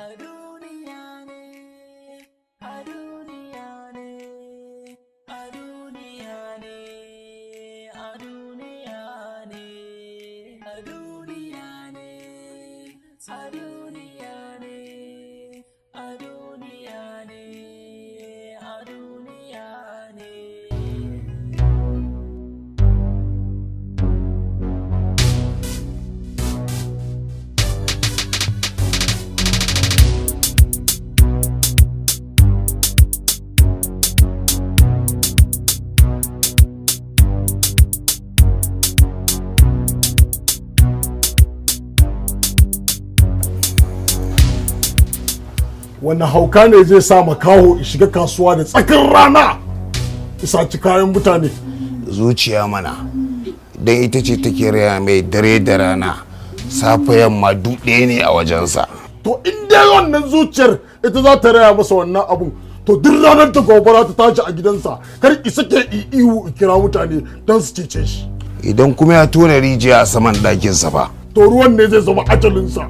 A duniya ne, a duniya ne, a duniya ne, a duniya ne, a duniya ne, a duniya ne, a duniya ne, a duniya ne. Wannan hauka ne zai sa makaho ya shiga kasuwa da tsakar rana ya saci kayan mutane? Zuciya mana, don ita ce take raya mai dare da rana, safe, yamma, duk ɗaya ne a wajensa. To, in dai wannan zuciyar ita za ta raya masa wannan abun, to duk ranar da gobara ta tashi a gidansa, kar ki sake ihu i kira mutane don su cece shi. Idan kuma ya tona rijiya a saman ɗakinsa ba? To, ruwan ne zai zama ajalinsa.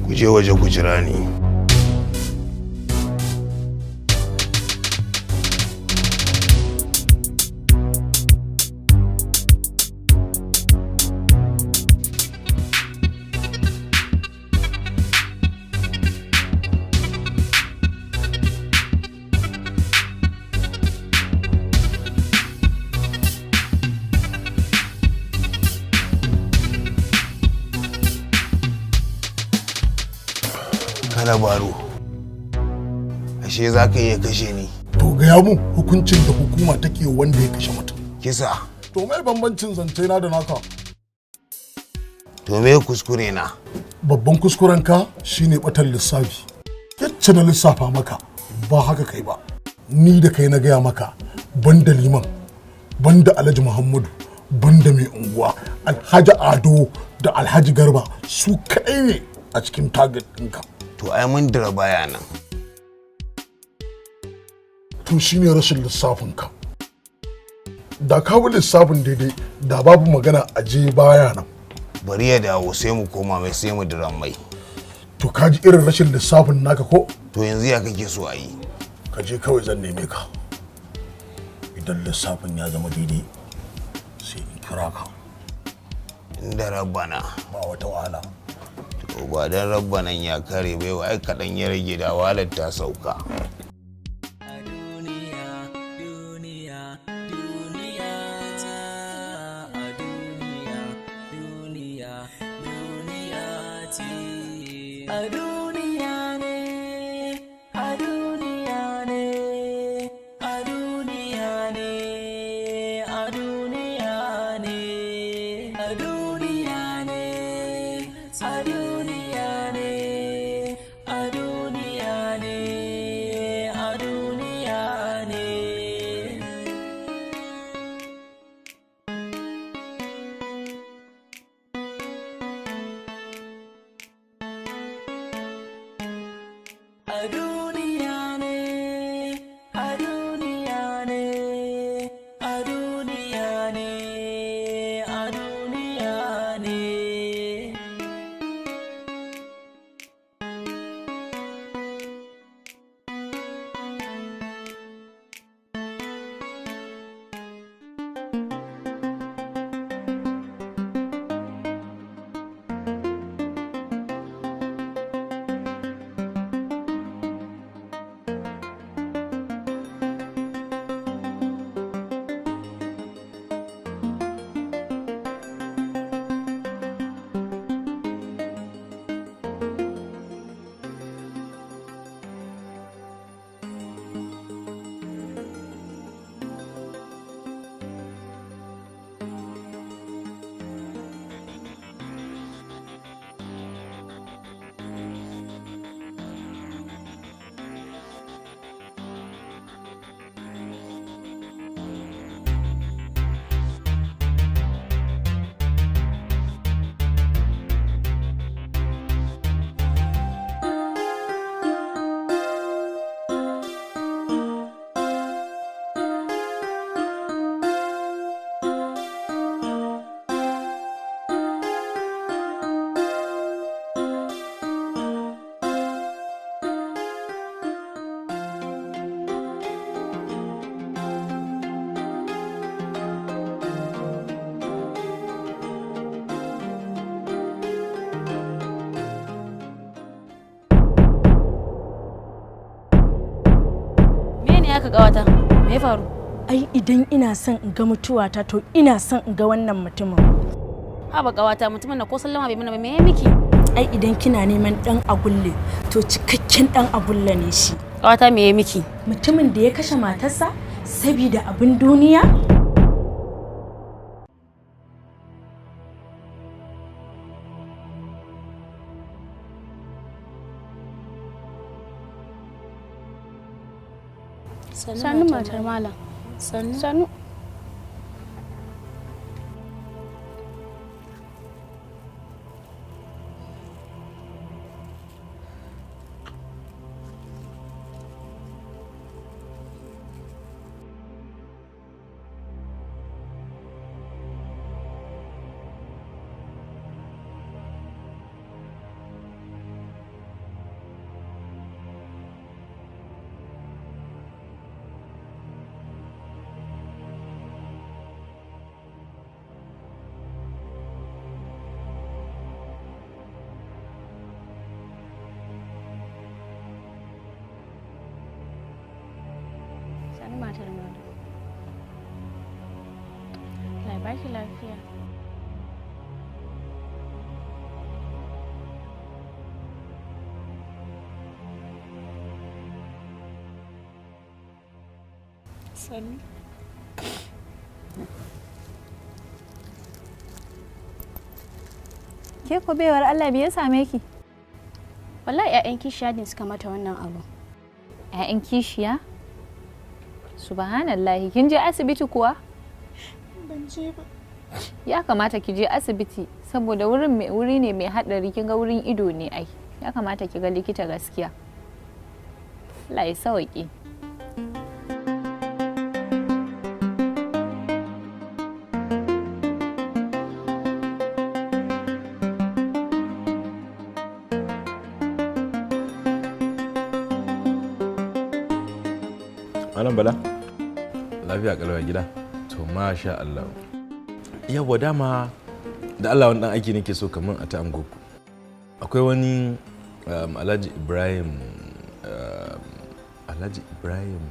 Ku je waje ku jira ni. Kana baro, ashe za ka iya kashe ni? To, gaya mun hukuncin da hukuma take wanda ya kashe mutum. Kisa. To, mai bambancin zance na da naka? To, me kuskure na? Babban kuskuren ka shine batan lissafi. Yacce na lissafa maka ba haka kai ba. Ni da kai na gaya maka, banda liman, banda Alhaji Muhammadu, banda mai unguwa, Alhaji Ado da Alhaji Garba su kaɗai ne a cikin target ɗinka. To, ai mun dira baya nan. To, shine rashin lissafin ka. Da ka bi lissafin daidai, da babu magana a je baya nan. Bari ya dawo, sai mu koma mai, sai mu diran mai. To, ka ji irin rashin lissafin naka ko? To, yanzu ya kake so a yi? Ka je kawai, zan neme ka. Idan lissafin ya zama daidai, sai in kira ka. Inda rabbana. Ba wata wahala. To, ba dan rabbanan ya kare bai ai kaɗan ya rage da wahalar ta sauka. A duniya, duniya, duniya, a duniya, duniya, duniya ce. A duniya ne, a duniya ne, a duniya ne, a duniya ne, a duniya ne, a duniya ne, a duniya ne, a duniya ne. A duniya ne, a duniya ne, a duniya ne, a duniya ne. Kawata, me ya faru? Ai idan ina son in ga mutuwata to ina son in ga wannan mutumin. Haba kawata, mutumin na ko sallama bai mana ba, me ya miki? Ai idan kina neman dan agulle to cikakken dan agulle ne shi. Kawata, me ya miki? Mutumin da ya kashe matarsa sabida abin duniya? Sannu matar malam. Sannu. Sannu. Sannu matar malam. Allah ya baki lafiya. Sannu. Ke ko baiwar Allah, me ya same ki? Wallahi 'ya'yan kishiya ne suka mata wannan abu. 'Ya'yan kishiya? Subhanallahi, kin je asibiti kuwa? Ban je ba. Ya kamata ki je asibiti saboda wurin mai wuri ne mai hadari, kin ga wurin ido ne ai. Ya kamata ki ga likita gaskiya. Allah ya sauke. Malam Bala, lafiya kalwa gida. To masha Allah. Yawwa, dama da Allah wani dan aiki nake so kaman a ta angoku. Akwai wani Alhaji Ibrahim, Alhaji Ibrahim,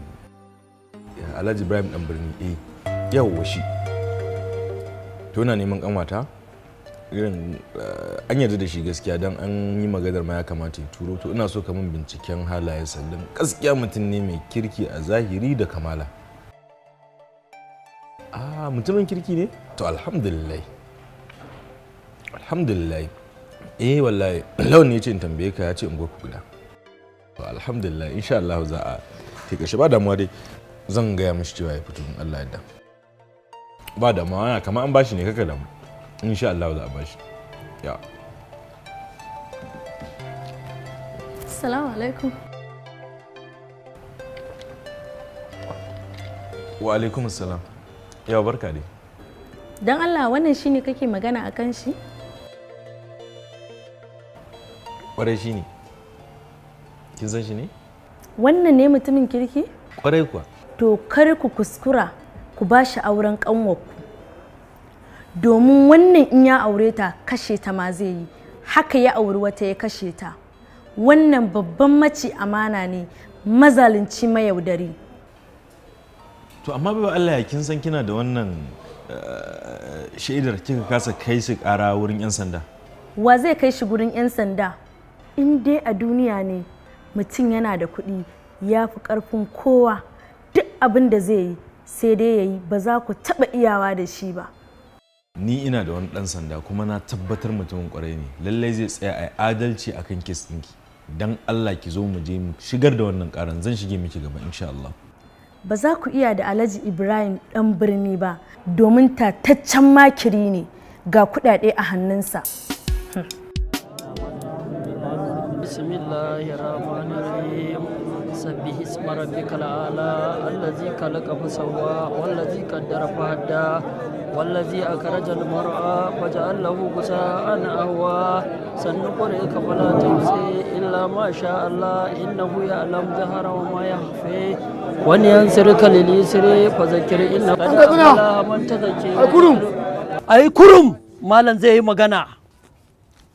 ya, Alhaji Ibrahim dan birni, eh, yawwa shi. To ina neman kanwata, irin an yarda da shi gaskiya, dan an yi maganar ma ya kamata ya turo. To ina so ka min binciken halayensa, don gaskiya mutum ne mai kirki a zahiri da kamala. Ah, mutumin kirki ne. To alhamdulillah, alhamdulillah. Eh wallahi lawan ne ya ce in tambaye ka, ya ce in ku guda. To alhamdulillah, insha Allah za a take shi, ba damuwa dai. Zan gaya mishi cewa ya fito in Allah ya yarda. Ba damuwa, kamar an bashi ne, kaka damu. Insha Allah za a bashi. Ya. Assalamu alaikum. Wa alaikum assalam. Yawa, barka dai. Dan Allah, wannan shine kake magana akan shi? Kwarai shine. Kin san shi ne? Wannan ne mutumin kirki? Kwarai kuwa. To kar ku kuskura ku bashi auren kanwarku. Domin wannan in ya aure ta kashe ta ma zai yi. Haka ya auri wata ya kashe ta. Wannan babban maci amana ne, mazalunci, mayaudari. To amma bai Allah ya kin san kina da wannan shaidar kika kasa kai shi kara wurin 'yan sanda. Wa zai kai shi gurin 'yan sanda? In dai a duniya ne mutum yana da kuɗi ya fi ƙarfin kowa, duk abin da zai yi sai dai ya yi, ba za ku taɓa iyawa da shi ba. Ni ina da wani ɗan sanda kuma na tabbatar mutumin kwarai ne. Lallai zai tsaya a adalci akan kes ɗinki. Dan Allah ki zo mu je mu shigar da wannan karan, zan shige miki gaba insha Allah. Ba za ku iya da Alhaji Ibrahim ɗan birni ba, domin tataccen makiri ne, ga kuɗaɗe a hannunsa. Bismillahirrahmanirrahim. سبح اسم ربك الأعلى الذي خلق فسوى والذي قدر فهدى والذي أخرج المرعى فجعله غثاء أهوى. سنقرئك فلا تنسى إلا ما شاء الله إنه يعلم جهر وما يخفي ونيسرك لليسر فذكر إن قد أفلح من تزكى. Ai kurum malam zai yi magana.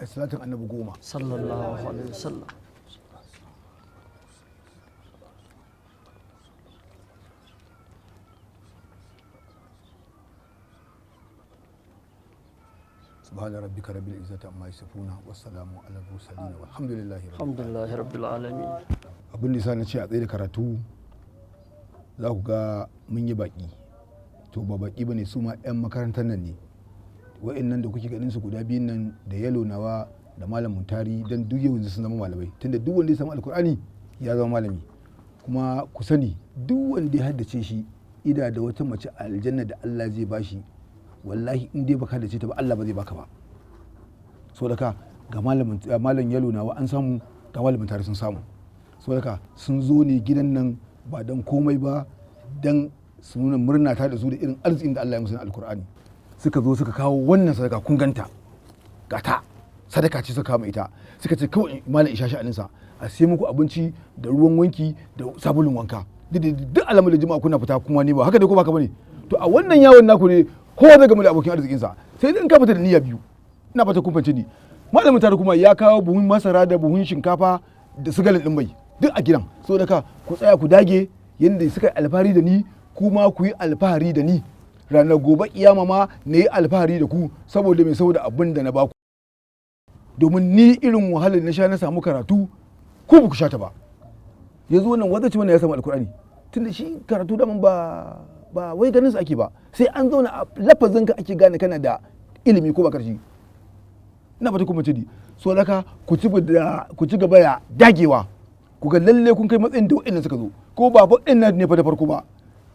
Salatin annabi 10. Sallallahu alaihi wasallam. Subhana rabbika rabbil izzati amma yasifuna, wassalamu ala mursalin, walhamdulillahi Alhamdulillahi rabbil alamin. Abin da yasa na ce a tsaye da karatu, za ku ga mun yi baki. To ba baki bane, su ma 'yan makarantar nan ne. Wa'annan da kuke ganin su guda biyun nan, da Yalo nawa da Malam Muntari, dan duk yau yanzu sun zama malamai, tunda duk wanda ya samu Alkur'ani ya zama malami. Kuma ku sani, duk wanda ya haddace shi ida da wata mace a aljanna da Allah zai bashi. Wallahi in dai baka haddace ta ba, Allah ba zai baka ba. Saboda ka ga Malam Yalo nawa an samu, ga Malam Muntari sun samu. Saboda ka sun zo ne gidan nan ba dan komai ba, dan su nuna murna ta da su da irin arzikin da Allah ya musu na Alkur'ani. Suka zo suka kawo wannan sadaka, kun ganta, gata sadaka ce suka kama ita. Suka ce kawai Malam isha sha'aninsa, a sai muku abinci da ruwan wanki da sabulun wanka. Duk alamun da jima'a kuna fita kuma ne, ba haka dai ko baka bane? To a wannan yawon naku ne kowa zai gamu da abokin arzikinsa, sai dai in ka fita da niyya biyu. Ina fata kun fahimce ni. Malamin tare kuma ya kawo buhun masara da buhun shinkafa da sigalin din mai duk a gidan. Saboda ka ku tsaya ku dage, yanda suka yi alfahari da ni, kuma ku yi alfahari da ni ranar gobe kiyama ma na yi alfahari da ku. Saboda mai? Saboda abin da na baku. Domin ni irin wahalar na sha na samu karatu, ko ba ku sha ta ba. Yanzu wannan wanda ce wannan ya samu Alkur'ani, tunda shi karatu daman ba wai ganin su ake ba, sai an zauna a lafazin ka ake gane kana da ilimi ko ba karshe. Ina fata kuma ce ni. So laka ku ci gaba da dagewa, ku ga lalle kun kai matsayin da wa'annan suka zo. Ko ba fa ina ne fa da farko ba,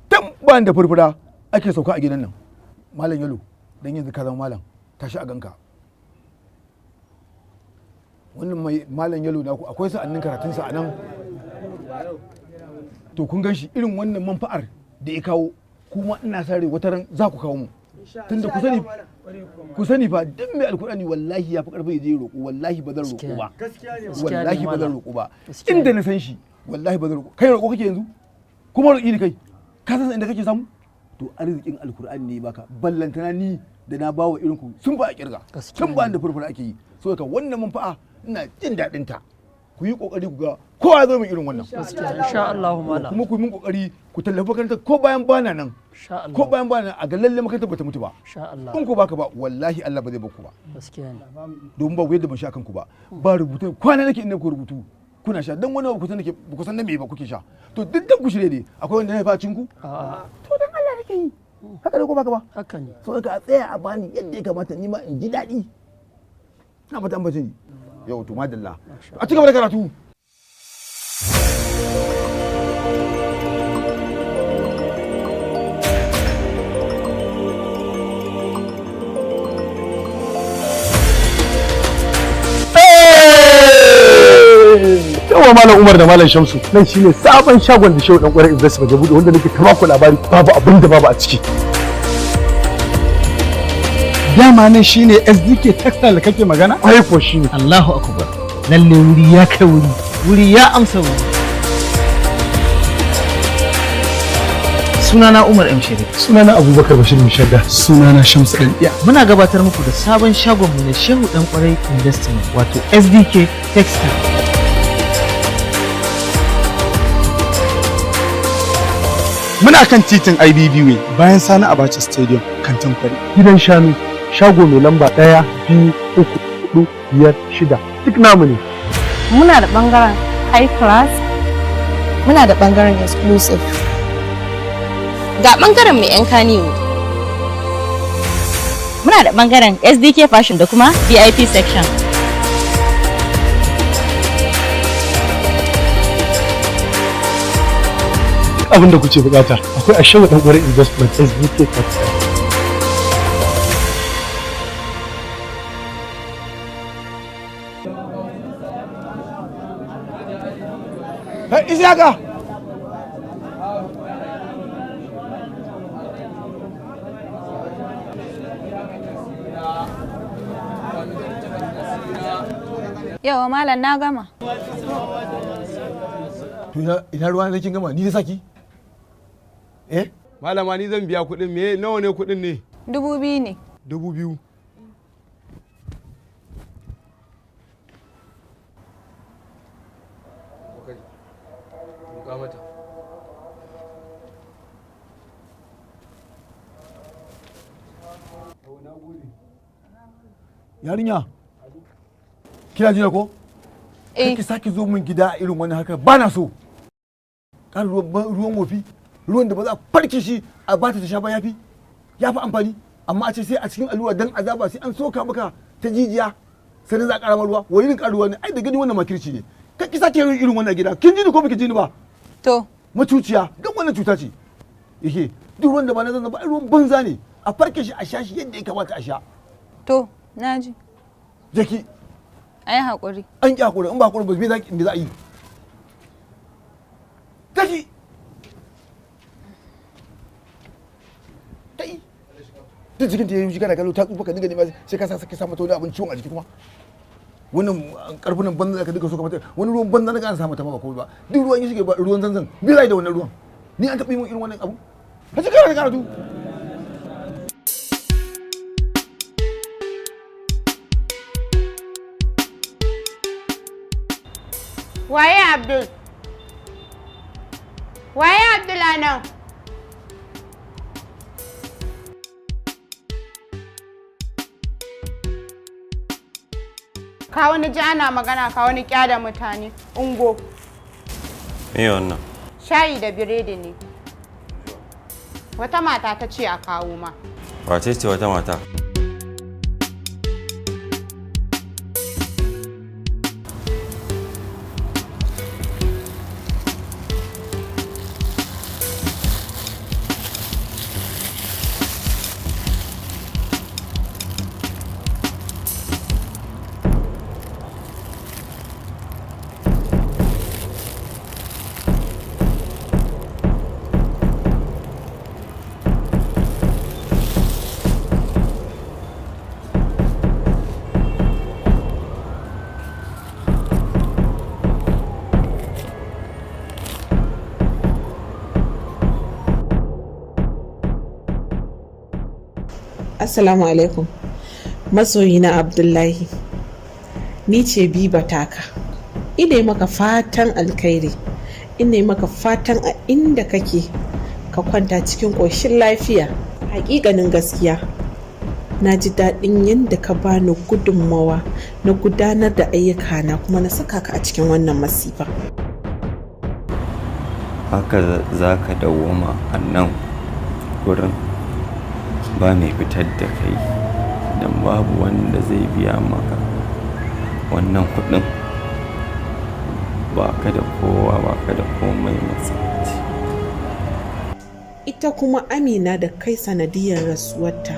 tan ba da furfura ake sauka a gidan nan. Malam Yalo, dan yanzu ka zama malam, tashi a ganka. Wannan mai Malam Yalo naku akwai sa'annin karatunsa a nan. To kun gan shi, irin wannan manfa'ar da ya kawo, kuma ina sa rai wata ran za ku kawo mu. Tunda ku sani fa, duk mai Alkur'ani wallahi ya fi karfin ya je roƙo. Wallahi ba zan roƙo ba, wallahi ba zan roƙo ba. Inda na san shi, wallahi ba zan roƙo. Kai roƙo kake yanzu, kuma roƙi ne kai, ka san inda kake samu. To arzikin Alkur'ani ne baka, ballantana ni da na bawa irin ku sun ba a kirga, tun ba da furfura ake yi. So ka wannan manfa'a ina jin daɗin ta. Ku yi kokari ku ga kowa zo min irin wannan. Insha Allah, malam. Kuma ku yi min kokari ku tallafi makarantar ko bayan bana nan. Insha Allah. Ko bayan bana nan, a ga lalle makarantar bata mutu ba. Insha Allah. In ko baka ba, wallahi Allah ba zai baku ba. Gaskiya ne. Domin ba yadda ban sha kanku ba. Ba rubutu kwana nake inda ku rubutu kuna sha, dan wani ba ku san nake ba, ku san na me ba kuke sha. To duk dan ku shirye ne. Akwai wanda ya haifa cin ku? A'a. To dan Allah nake yi haka ne, ko baka ba? Haka ne. So ka tsaya a bani yadda ya kamata, ni ma in ji daɗi. Na fata an bace ni yau. To madalla, a ci gaba da karatu. Yawa, Malam Umar da Malam Shamsu, nan shine sabon shagon da Shehu Dan Kwarai Investment ya bude, wanda nake ta baku labari. Babu abin da babu a ciki. Dama nan shine SDK Textile da kake magana? Ai ko shine. Allahu akbar. Lalle wuri ya kai wuri, wuri ya amsa wuri. Sunana Umar M Sharif. Sunana Abubakar Bashir Mishadda. Sunana Shamsu Dan Iya. Muna gabatar muku da sabon shagon mu na Shehu Dan Kwarai Investment, wato SDK Textile. Muna kan titin IBB Way, bayan Sani Abacha Stadium, Kantin Kwari. Gidan shanu, shago mai lamba 1, 2, 3, 4, 5, 6, duk namu ne. Muna da bangaren high class, muna da bangaren exclusive. Ga bangaren mai 'yan kaniwo. Muna da bangaren SDK Fashion da kuma VIP section. Abin da kuke bukata akwai a Shehu Dan Kwarai Investment SDK Textile. Hey, Isiyaka! Yawa malam, na gama. To ina ruwa na kin gama, ni da saki? Eh? Malama, ni zan biya kuɗin. Me nawa ne kuɗin ne? 2000 ne. 2000. Mata. Yarinya, kina jina ko? Eh. Ki sake zo min gida irin wannan haka ba na so. Kan ruwan wofi, ruwan da ba za a farke shi a bata ta sha ba yafi. Yafi amfani, amma a ce sai a cikin allura dan azaba sai an soka maka ta jijiya sannan za a ƙara ruwa. Wani irin ƙaruwa ne? Ai da gani wannan makirci ne. Kar ki sake irin wannan gida. Kin ji ni ko baki ji ni ba? To. Macuciya, don wannan cuta ce. Yake duk ruwan da ba na zanzan ba ruwan banza ne. A farke shi a sha shi yadda ya kamata a sha. To, naji. Jaki. Ai haƙuri. An ƙi haƙuri, in ba haƙuri ba me za a yi? Jaki. Tai. Duk jikin ta yayi kana kallo ta tsufa ka dinga nema sai ka sa sake sa mata wani abin ciwon a jiki kuma. Wannan karfunan banza ka dinga so ka mata wani ruwan banza na ka sa mata ba komai ba. Duk ruwan ya shige ba ruwan zanzan. Me za a yi da wannan ruwan? Ni an taɓa yi min irin wannan abu. Ka ci kana karatu. Waye Abdul? Waye Abdul anan? Ka wani ji ana magana ka wani kyada mutane. Ungo. Me wannan? Shayi da biredi ne. Wata mata ta ce a kawo ma. Wace ce wata mata? Assalamu alaikum. Masoyina Abdullahi. Ni ce Biba taka. Ina yi maka fatan alkhairi. Ina yi maka fatan a inda kake ka kwanta cikin ƙoshin lafiya. Hakikanin gaskiya. Na ji daɗin yadda ka bani gudunmawa na gudanar da ayyukana kuma na saka ka a cikin wannan masifa. Haka za ka dawwama a nan gurin ba mai fitar da kai don babu wanda zai biya maka wannan kuɗin. Ba ka da kowa, ba ka da komai matsaci. Ita kuma Amina da kai sanadiyar rasuwarta.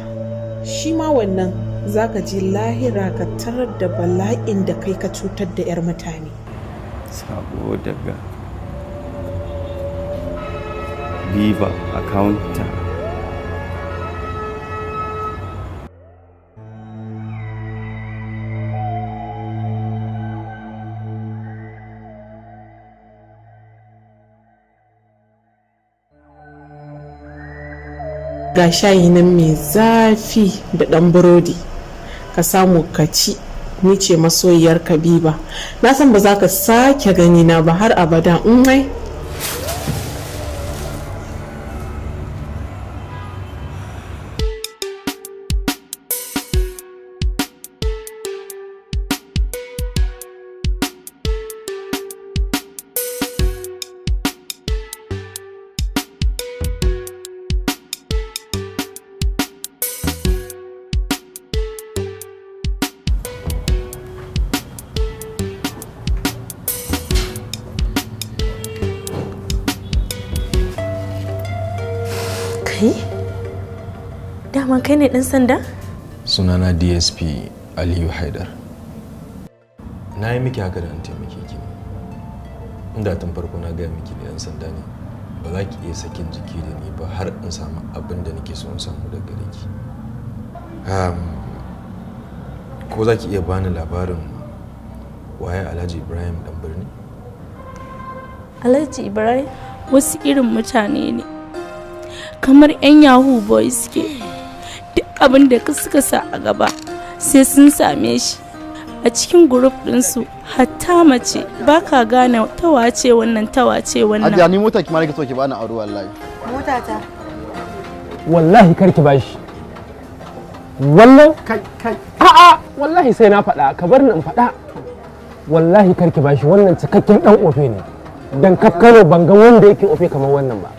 Shi ma wannan za ka ji lahira ka tarar da bala'in da kai ka cutar da 'yar mutane. Sabo daga Viva accountant. Ga shayi nan mai zafi da ɗan burodi ka samu ka ci. Ni ce masoyiyar Kabiba. Na san ba za ka sake gani na ba har abada. In ai Kai? Dama kai ne ɗan sanda? Sunana DSP Aliyu Haidar. Na yi miki haka da an taimake ki ne. Inda tun farko na gaya miki ni ɗan sanda ne, ba za ki iya sakin jiki da ni ba har in samu abin da nake so in samu daga gare ki. Ko za ki iya bani labarin waye Alhaji Ibrahim ɗan birni? Alhaji Ibrahim? Wasu irin mutane ne. Kamar 'yan Yahoo boys ke. Duk abin da suka sa a gaba sai sun same shi. A cikin group ɗinsu hatta mace ba ka gane tawace wannan tawace wannan. Hajiya ni mota ki ma nake so ki bani aro wallahi. Mota ta. Wallahi kar ki bashi. Wannan kai kai. A'a, wallahi sai na faɗa, ka bar ni in faɗa. Wallahi karki bashi, wannan cikakken dan ofe ne. Dan kaf Kano ban ga wanda yake ofe kamar wannan ba.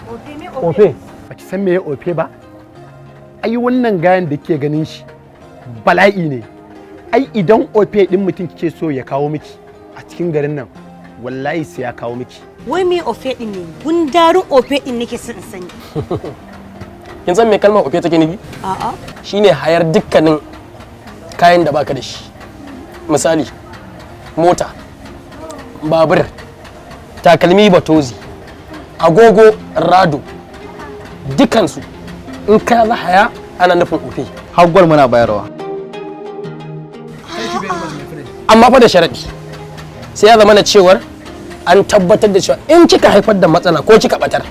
Ofe. Ba ki san meye ofe ba? Ai wannan gayan da kike ganin shi bala'i ne. Ai idan ofe din mutum kike so ya kawo miki a cikin garin nan, wallahi sai ya kawo miki. Wai me ofe din ne? Gundarin ofe din nake son in sani. Kin san me kalmar ofe take nufi? A'a. Shine hayar dukkanin kayan da baka da shi. Misali, mota, babur, takalmi batozi, agogo rado, dukansu in ka za haya ana nufin ofe. Har gwal muna bayarwa. Amma fa da sharaɗi, sai ya zama na cewar an tabbatar da cewa in kika haifar da matsala ko kika batar,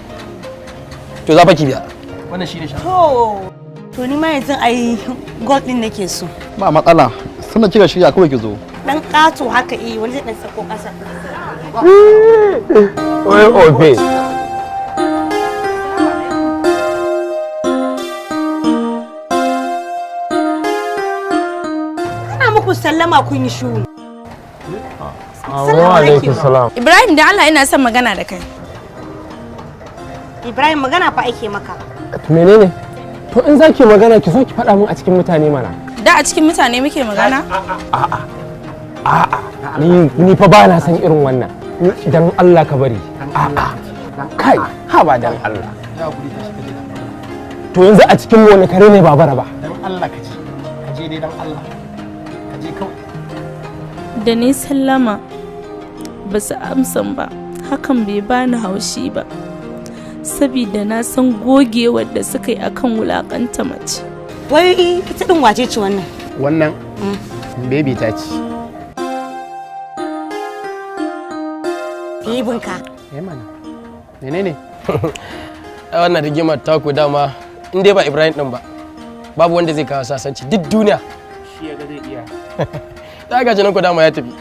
to za fa ki biya. Wannan shine sharaɗi. To ni ma yanzu ai gold din nake so. Ba matsala, sanda kika shirya kawai ki zo. Dan ƙato haka eh, wani zai dan sako ƙasa. Wai ofe. Ana muku sallama kun yi shiru. Wa alaikum salam. Ibrahim, da Allah ina son magana da kai. Ibrahim, magana fa ake maka. Menene? To in zaki magana ki zo ki faɗa min a cikin mutane mana. Da a cikin mutane muke magana? A'a. A'a. Ni fa ba na son irin wannan. Dan Allah ka bari. A'a. Kai, ha ba dan Allah. To yanzu a cikin wani kare ne ba bara ba. Dan Allah ka je. Ka je dai dan Allah. Ka je kawai. Da ni sallama ba su amsan ba, hakan bai bani haushi ba, sabida na san gogewar da suka yi akan wulakanta mace. Wai ita din wace ce wannan? Wannan baby ta ce. Bebinka. Eh mana. Menene? Ai wannan rigimar taku dama in dai ba Ibrahim din ba, babu wanda zai kawo sasanci duk duniya. Shi ya ga zai iya. Ta gaji nan ku dama ya tafi.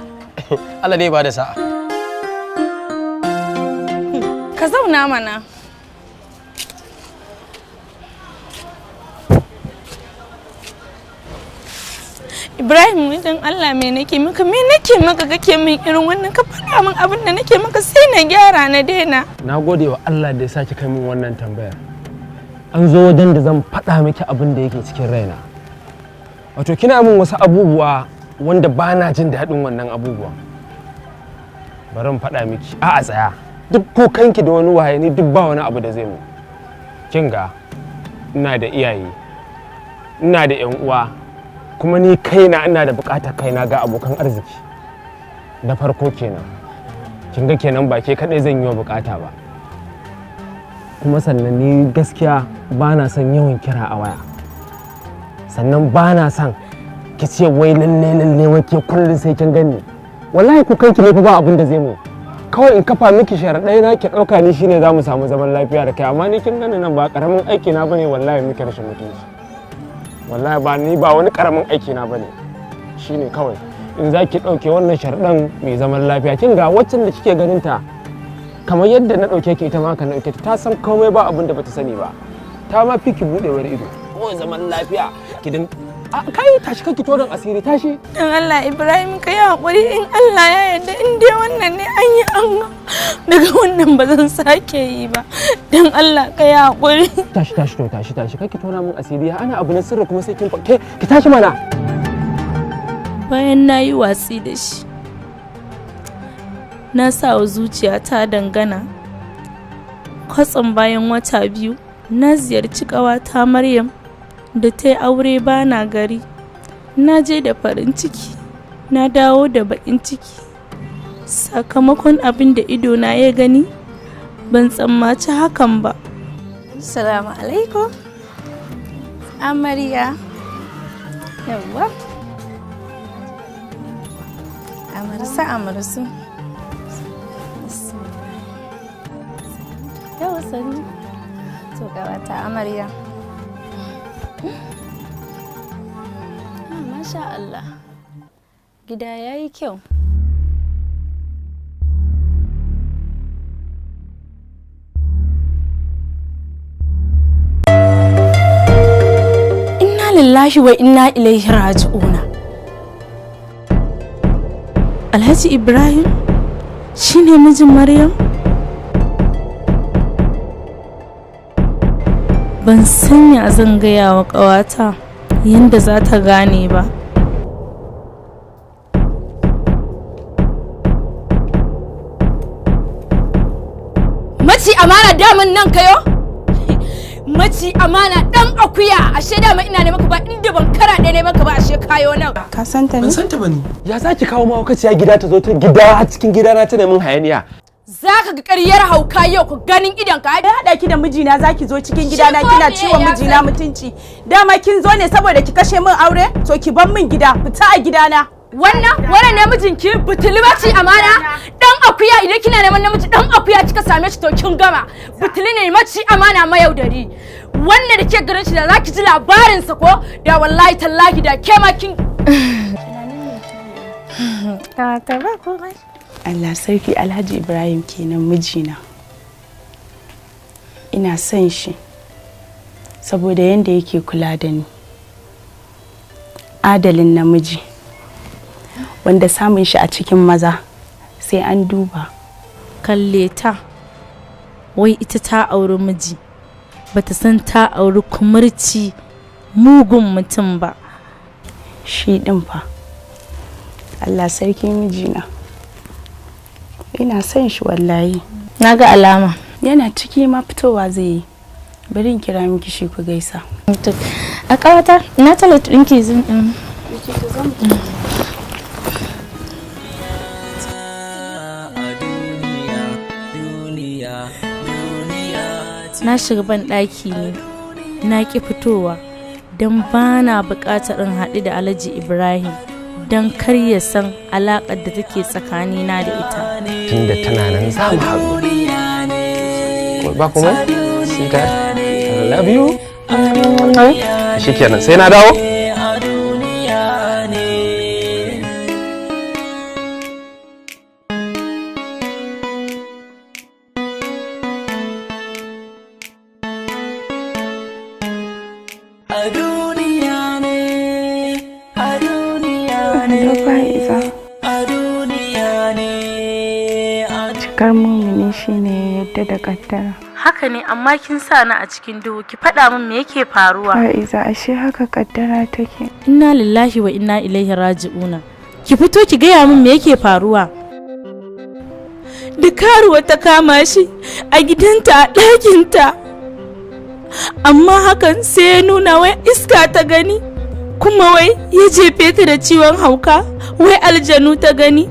Allah dai ba da sa'a. Ka zauna mana. Ibrahim, dan Allah me nake maka, me nake maka kake min irin wannan? Ka faɗa min abin da nake maka sai na gyara na daina. Na gode wa Allah da ya sake kai min wannan tambayar. An zo wajen da zan faɗa miki abin da yake cikin raina. Wato kina min wasu abubuwa wanda ba na jin daɗin wannan abubuwan. Bari in faɗa miki. A'a tsaya. Duk kukanki da wani waye ni duk ba wani abu da zai mu. Kin ga ina da iyaye, ina da ƴan uwa, kuma ni kaina ina da buƙatar kaina ga abokan arziki. Na farko kenan. Kin ga kenan ba ke kaɗai zan yi wa buƙata ba. Kuma sannan ni gaskiya ba na son yawan kira a waya. Sannan ba na son ki ce wai lalle lalle wai ke kullum sai kin gani. Wallahi ku kanki ne fa ba abin da zai mu. Kawai in kafa miki sharaɗai na ki ɗauka ni shine za mu samu zaman lafiya da kai, amma ni kin gani nan ba ƙaramin aiki na bane wallahi miki rashin mutunci. Wallahi ba ni ba wani ƙaramin aiki na bane. Shine kawai in za ki ɗauke wannan sharaɗan mai zaman lafiya. Kin ga waccan da kike ganin ta kamar yadda na ɗauke ki ita ma ka ɗauke ta, ta san komai ba abin da bata sani ba. Ta ma fi ki buɗewar ido. Kawai zaman lafiya ki din kai tashi kanki tonon asiri tashi. Dan Allah Ibrahim ka yi haƙuri, in Allah ya yarda in dai wannan ne an yi an daga wannan ba zan sake yi ba. Dan Allah ka yi haƙuri. Tashi tashi to tashi tashi kanki tona min asiri, ana abu na sirri kuma sai kin ke ki tashi mana. Bayan na yi watsi da shi, na sa wa zuciyata dangana. Kwatsam bayan wata 2 na ziyarci ƙawata Maryam da ta yi aure bana gari. Na je da farin ciki, na dawo da baƙin ciki. Sakamakon abin da idona ya gani, ban tsammaci hakan ba. Assalamu alaikum. Amarya. Yawwa. Amarsa amarsu. Yau sani. To gabata amarya. Masha Allah. Gida yayi kyau. Inna lillahi wa inna ilaihi raji'una. Alhaji Ibrahim shine mijin Maryam? Ban san ya zan gaya wa ƙawata yadda za ta gane ba. Maci amana daman nan kayo? Maci amana dan akuya, ashe dama ina ne maka ba inda ban kara ɗaya ne maka ba, ashe kayo nan. Ka santa ne? Ban santa ba ni. Ya za ki kawo mahaukaciya gida ta zo ta gida har cikin gidana ta nemin hayaniya? Za ka ga ƙaryar hauka yau ku ganin idon ka. Ya haɗa ki da mijina, za ki zo cikin gidana Shi ko kina me ciwon ya mijina sani? mutunci. Dama kin zo ne saboda ki kashe min aure? To ki bar min gida, fita a gidana. Wannan namijin ki butuli maci amana dan akuya, idan kina neman namiji dan akuya kika same shi to kin gama. Butuli ne, maci amana, mayaudari. Wannan da ke garin shi da zaki ji labarin sa ko da wallahi tallahi da ke ma kin Ƙawata, ba komai. Allah sarki, Alhaji Ibrahim kenan mijina. Ina son shi saboda yadda yake kula da ni. Adalin namiji wanda samun shi a cikin maza sai an duba. Kalle ta, wai ita ta auri miji, bata san ta auri kumurci mugun mutum ba. Shi ɗin fa. Allah sarki mijina. Ina son shi wallahi. Na ga alama. Yana ciki ma, fitowa zai yi. Bari in kira miki shi ku gaisa. A ƙawata, ina talat ɗinki zan ɗin. Na shiga ban ɗaki ne, na ƙi fitowa don ba na buƙatar in haɗu da Alhaji Ibrahim don kar ya san alaƙar da take tsakanina da ita. Tunda tana nan za mu haɗu. Ba kuma? Sweetheart, I love you. Shikenan, sai na dawo. A duniya ne, a duniya ne, Fa'iza. a duniya ne, a Cikar mumini shine yadda da kaddara. Haka ne, amma kin sa ni a cikin duhu, ki faɗa min me yake faruwa. Fa'iza, ashe haka kaddara take. Inna lillahi wa inna ilaihi raji'una. Ki fito ki gaya min me yake faruwa. Da karuwa ta kama shi a gidanta a ɗakinta. Amma hakan sai ya nuna wai iska ta gani, kuma wai ya jefe ta da ciwon hauka, wai aljanu ta gani.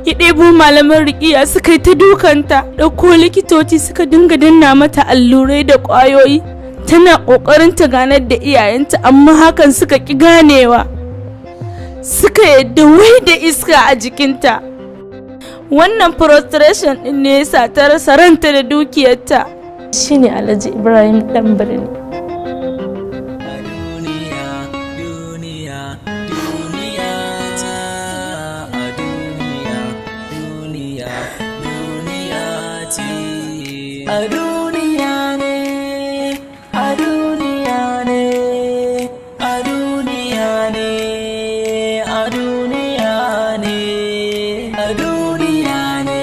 Ya ɗebo malaman riƙiya suka yi ta dukanta, ɗauko likitoci suka dinga danna mata allurai da ƙwayoyi. Tana ƙoƙarin ta ganar da iyayenta, amma hakan suka ƙi ganewa. Suka yadda wai da iska a jikinta. Wannan frustration ɗin ne yasa ta rasa ranta da dukiyarta. Shine Alhaji Ibrahim ɗan birni. A duniya ne, a duniya ne, a duniya ne, a duniya ne, a duniya ne,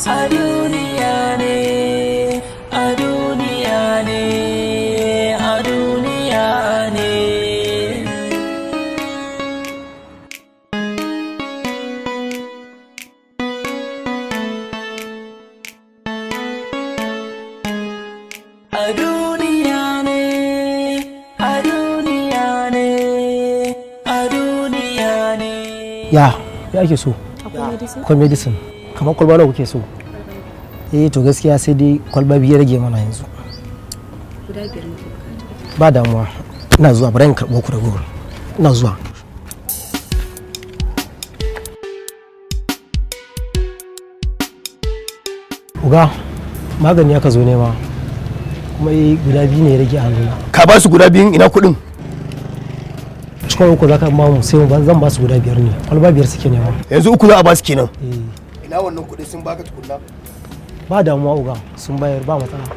a duniya ne, a duniya ne, a duniya ne. A duniya ne, a duniya ne, a duniya ne. Ya ake so? Akwai medicine. Kamar kwalba nawa kuke so? Eh, to gaskiya sai dai kwalba biyu ya rage mana yanzu. Guda biyar muke bukata. Ba damuwa, ina zuwa, bari in karɓo ku ragowar. Ina zuwa. Uga, magani aka zo nema, kuma eh guda biyu ne ya rage a hannuna. Ka ba su guda biyun, ina kuɗin? Cikin uku za ka ba mu, sai zan ba su guda biyar ne, kwalba biyar suke nema. Yanzu uku za a ba su kenan? Ina wannan kuɗi, sun baka tukunna? Ba damuwa uga, sun bayar, ba matsala.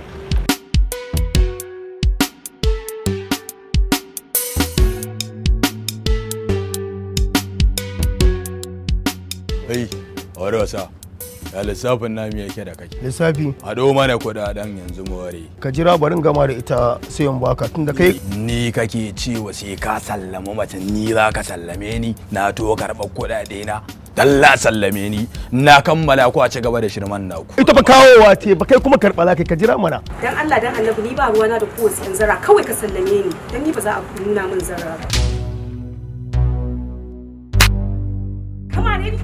Ai, wani wasa. Ya lissafin nami yake da kake. Lissafi. Haɗo mana kuɗaɗen yanzu mu ware. Ka jira barin gama da ita sai in baka tunda kai Ni kake cewa sai ka sallami mace, ni za ka sallame ni? Na to karɓar kuɗaɗe na. Dalla sallame ni, na kammala ku a ci gaba da shirman naku. Ita ba kawowa ce ba, kai kuma karɓa za ka jira mana. Dan Allah dan Annabi, ni ba ruwana da kowace yan zara, kawai ka sallame ni dan ni ba za a nuna min zara ba. Kama ne ni.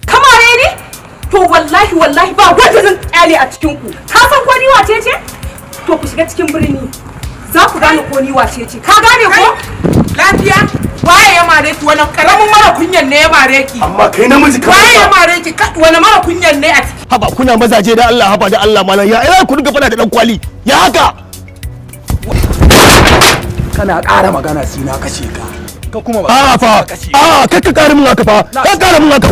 Kamare ni? To wallahi wallahi ba wanda zan kyale a cikin ku. Ka san ko ni wace ce? To ku shiga cikin birni. Za ku gane ko ni wace ce. Ka gane ko? Lafiya? Waye ya mare ki? Wani karamin mara kunyan ne ya mare ki? Amma kai namiji ka Waye ya mare ki? Wani mara kunyan ne a ciki? Haba, kuna mazaje da Allah, haba da Allah malam, ya ina ku dinga fada da dan kwali ya haka? Kana ƙara magana sai na kashe ka. Ka kuma ba. A fa, a kai ka ƙara min haka fa, ka ƙara min haka.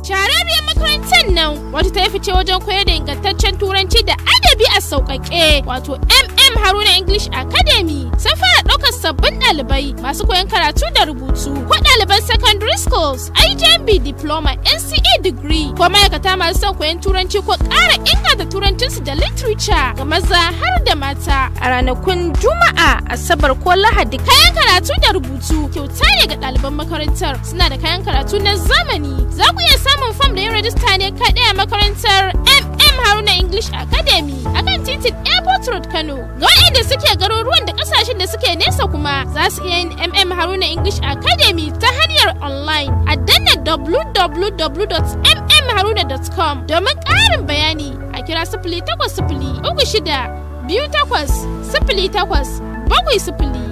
Shahararriyar makarantar nan wata ta yi fice wajen koyar da ingantaccen turanci da adabi a sauƙaƙe, wato MM Haruna English Academy, sun fara ɗaukar sabbin ɗalibai masu koyon karatu da rubutu ko ɗaliban secondary schools, IJMB diploma, NCE degree, ko ma'aikata masu son koyon turanci ko ƙara inganta turancinsu da literature, ga maza har da mata, a ranakun Juma'a, Asabar ko Lahadi. Kayan karatu da rubutu kyauta ne ga ɗaliban makarantar. Suna da kayan karatu na zamani. Za ku iya samun fam da yin rajista ne kaɗai a makarantar MM Haruna English Academy akan titin Airport Road, Kano. Ga waɗanda suke garuruwan da ƙasashen da suke nesa kuma, za su iya yin MM Haruna English Academy ta hanyar online a danna www.mmharuna.com. Domin ƙarin bayani a kira 08036280870.